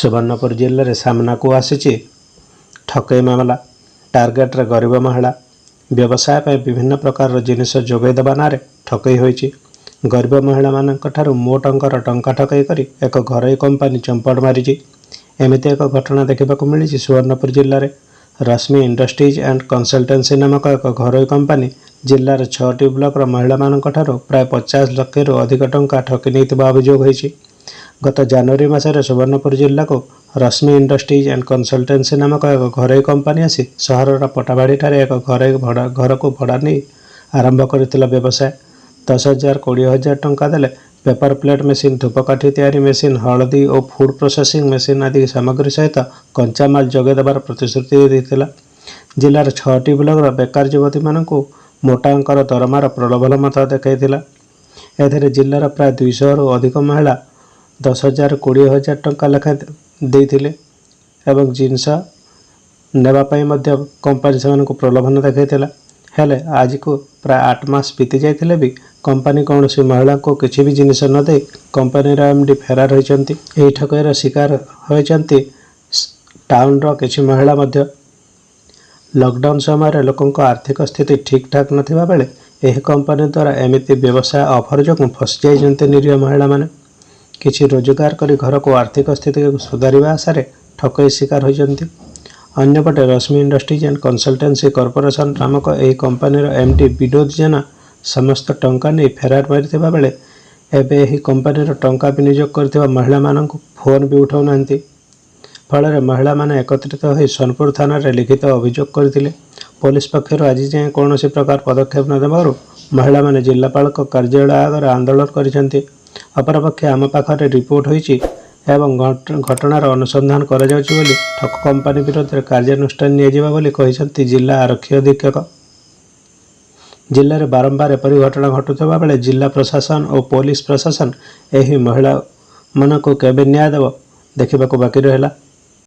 ସୁବର୍ଣ୍ଣପୁର ଜିଲ୍ଲାରେ ସାମ୍ନାକୁ ଆସିଛି ଠକେଇ ମାମଲା। ଟାର୍ଗେଟରେ ଗରିବ ମହିଳା। ବ୍ୟବସାୟ ପାଇଁ ବିଭିନ୍ନ ପ୍ରକାରର ଜିନିଷ ଯୋଗାଇ ଦେବା ନାଁରେ ଠକେଇ ହୋଇଛି। ଗରିବ ମହିଳାମାନଙ୍କ ଠାରୁ ମୋଟ ଅଙ୍କର ଟଙ୍କା ଠକେଇ କରି ଏକ ଘରୋଇ କମ୍ପାନୀ ଚମ୍ପଟ ମାରିଛି। ଏମିତି ଏକ ଘଟଣା ଦେଖିବାକୁ ମିଳିଛି ସୁବର୍ଣ୍ଣପୁର ଜିଲ୍ଲାରେ। ରଶ୍ମି ଇଣ୍ଡଷ୍ଟ୍ରିଜ୍ ଆଣ୍ଡ କନସଲଟାନ୍ସି ନାମକ ଏକ ଘରୋଇ କମ୍ପାନୀ ଜିଲ୍ଲାର 6ଟି ବ୍ଲକର ମହିଳାମାନଙ୍କ ଠାରୁ ପ୍ରାୟ 50 ଲକ୍ଷରୁ ଅଧିକ ଟଙ୍କା ଠକି ନେଇଥିବା ଅଭିଯୋଗ ହୋଇଛି। ଗତ ଜାନୁଆରୀ ମାସରେ ସୁବର୍ଣ୍ଣପୁର ଜିଲ୍ଲାକୁ ରଶ୍ମି ଇଣ୍ଡଷ୍ଟ୍ରିଜ୍ ଆଣ୍ଡ କନସଲଟାନ୍ସି ନାମକ ଏକ ଘରୋଇ କମ୍ପାନୀ ଆସି ସହରର ପଟାଭାଡ଼ିଠାରେ ଏକ ଘରୋଇ ଭଡ଼ା ଘରକୁ ଭଡ଼ା ନେଇ ଆରମ୍ଭ କରିଥିଲା ବ୍ୟବସାୟ। 10,000, 20,000 ଟଙ୍କା ଦେଲେ ପେପର ପ୍ଲେଟ୍ ମେସିନ୍, ଧୂପକାଠି ତିଆରି ମେସିନ୍, ହଳଦୀ ଓ ଫୁଡ୍ ପ୍ରୋସେସିଂ ମେସିନ୍ ଆଦି ସାମଗ୍ରୀ ସହିତ କଞ୍ଚାମାଲ ଯୋଗାଇ ଦେବାର ପ୍ରତିଶ୍ରୁତି ଦେଇଥିଲା। ଜିଲ୍ଲାର 6ଟି ବ୍ଲକର ବେକାର ଯୁବତୀମାନଙ୍କୁ ମୋଟା ଅଙ୍କର ଦରମାର ପ୍ରଲୋଭନ ମଧ୍ୟ ଦେଖାଇଥିଲା। ଏଥିରେ ଜିଲ୍ଲାର ପ୍ରାୟ 200ରୁ ଅଧିକ ମହିଳା 10,000, 20,000 ଟଙ୍କା ଲେଖାଏଁ ଦେଇଥିଲେ ଏବଂ ଜିନିଷ ନେବା ପାଇଁ ମଧ୍ୟ କମ୍ପାନୀ ସେମାନଙ୍କୁ ପ୍ରଲୋଭନ ଦେଖାଇଥିଲା। ହେଲେ ଆଜିକୁ ପ୍ରାୟ 8 ମାସ ବିତି ଯାଇଥିଲେ ବି କମ୍ପାନୀ କୌଣସି ମହିଳାଙ୍କୁ କିଛି ବି ଜିନିଷ ନ ଦେଇ କମ୍ପାନୀର ଏମ୍ଡି ଫେରାର ହୋଇଛନ୍ତି। ଏହି ଠକେଇର ଶିକାର ହୋଇଛନ୍ତି ଟାଉନର କିଛି ମହିଳା ମଧ୍ୟ। ଲକଡାଉନ ସମୟରେ ଲୋକଙ୍କ ଆର୍ଥିକ ସ୍ଥିତି ଠିକ୍ଠାକ୍ ନଥିବା ବେଳେ ଏହି କମ୍ପାନୀ ଦ୍ୱାରା ଏମିତି ବ୍ୟବସାୟ ଅଫର ଯୋଗୁଁ ଫସିଯାଇଛନ୍ତି ନିରୀହ ମହିଳାମାନେ। କିଛି ରୋଜଗାର କରି ଘରକୁ ଆର୍ଥିକ ସ୍ଥିତିକୁ ସୁଧାରିବା ଆଶାରେ ଠକେଇ ଶିକାର ହୋଇଛନ୍ତି। ଅନ୍ୟପଟେ ରଶ୍ମି ଇଣ୍ଡଷ୍ଟ୍ରିଜ୍ ଆଣ୍ଡ କନସଲଟାନ୍ସି କର୍ପୋରେସନ ନାମକ ଏହି କମ୍ପାନୀର ଏମ୍ଡି ବିନୋଦ ଜେନା ସମସ୍ତ ଟଙ୍କା ନେଇ ଫେରାର ମାରିଥିବା ବେଳେ ଏବେ ଏହି କମ୍ପାନୀର ଟଙ୍କା ବିନିଯୋଗ କରିଥିବା ମହିଳାମାନଙ୍କୁ ଫୋନ୍ ବି ଉଠାଉନାହାନ୍ତି। ଫଳରେ ମହିଳାମାନେ ଏକତ୍ରିତ ହୋଇ ସୋନପୁର ଥାନାରେ ଲିଖିତ ଅଭିଯୋଗ କରିଥିଲେ। ପୋଲିସ ପକ୍ଷରୁ ଆଜି ଯାଏଁ କୌଣସି ପ୍ରକାର ପଦକ୍ଷେପ ନ ନେବାରୁ ମହିଳାମାନେ ଜିଲ୍ଲାପାଳଙ୍କ କାର୍ଯ୍ୟାଳୟ ଆଗରେ ଆନ୍ଦୋଳନ କରିଛନ୍ତି। ଅପରପକ୍ଷେ ଆମ ପାଖରେ ରିପୋର୍ଟ ହୋଇଛି ଏବଂ ଘଟଣାର ଅନୁସନ୍ଧାନ କରାଯାଉଛି ବୋଲି ଠକ କମ୍ପାନୀ ବିରୋଧରେ କାର୍ଯ୍ୟାନୁଷ୍ଠାନ ନିଆଯିବ ବୋଲି କହିଛନ୍ତି ଜିଲ୍ଲା ଆରକ୍ଷୀ ଅଧୀକ୍ଷକ। ଜିଲ୍ଲାରେ ବାରମ୍ବାର ଏପରି ଘଟଣା ଘଟୁଥିବା ବେଳେ ଜିଲ୍ଲା ପ୍ରଶାସନ ଓ ପୋଲିସ ପ୍ରଶାସନ ଏହି ମହିଳାମାନଙ୍କୁ କେବେ ନ୍ୟାୟ ଦେବ, ଦେଖିବାକୁ ବାକି ରହିଲା।